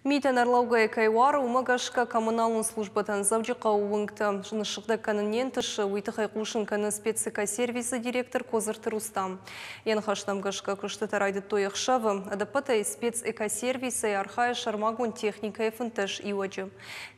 Мит ӕнӕрлӕугӕйӕ кӕй уары, уымӕ гӕсгӕ коммуналон службӕтӕн Дзӕуджыхъӕуы уынгтӕ ныссыгъдӕг кӕнын не нтысы, уый тыххӕй хъусын кӕны спецэкосервисы директор Козырты Рустам. Йӕ ныхӕстӕм гӕсгӕ куыстытӕ райдыдтой ӕхсӕвы. Ӕдӕппӕтӕй спецэкосервисӕй архайы сӕрмагонд техникӕйы 15 иуӕджы.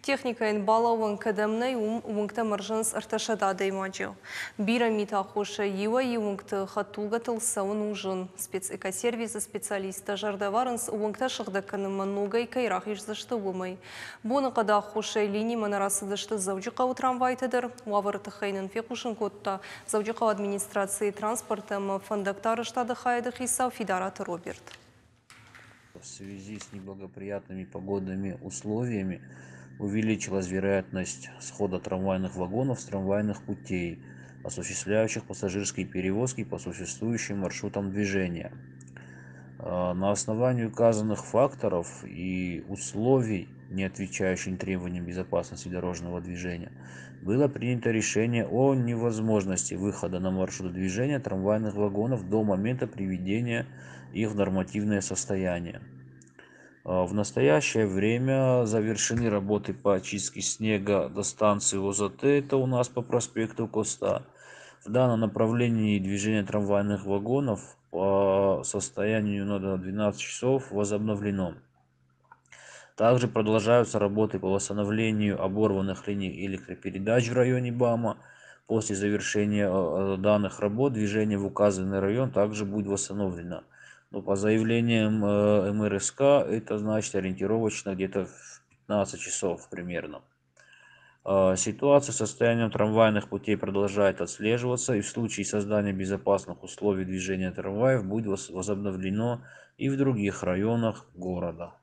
Техникӕйӕн балӕууӕн кӕдӕм нӕй, уым уынгтӕ мӕрзынц 300 адӕймаджы. Бирӕ миты аххосӕй иуӕй-иу уынгты хӕдтулгӕтыл цӕуын у зын. Спецэкосервисы специалисттӕ зӕрдӕ ӕвӕрынц, уынгтӕ сыгъдӕг кӕнынмӕ ногӕй кӕй рахиздзысты, уымӕй. Боныхъӕды аххосӕй линимӕ нӕ рацыдысты Дзӕуджыхъӕуы трамвайтӕ дӕр. Уавӕры тыххӕй нын фехъусын кодта Дзӕуджыхъӕуы администрацийы транспорт ӕмӕ фӕндӕгты арӕзтады хайады хицау Фидараты Роберт. В связи с неблагоприятными погодными условиями увеличилась вероятность схода трамвайных вагонов с трамвайных путей, осуществляющих пассажирские перевозки по существующим маршрутам движения. На основании указанных факторов и условий, не отвечающих требованиям безопасности дорожного движения, было принято решение о невозможности выхода на маршрут движения трамвайных вагонов до момента приведения их в нормативное состояние. В настоящее время завершены работы по очистке снега до станции ОЗТ, это у нас по проспекту Коста. В данном направлении движение трамвайных вагонов по состоянию на 12 часов возобновлено. Также продолжаются работы по восстановлению оборванных линий электропередач в районе БАМа. После завершения данных работ движение в указанный район также будет восстановлено. Но по заявлениям МРСК это значит ориентировочно где-то в 15 часов примерно. Ситуация с состоянием трамвайных путей продолжает отслеживаться, и в случае создания безопасных условий движения трамваев будет возобновлено и в других районах города.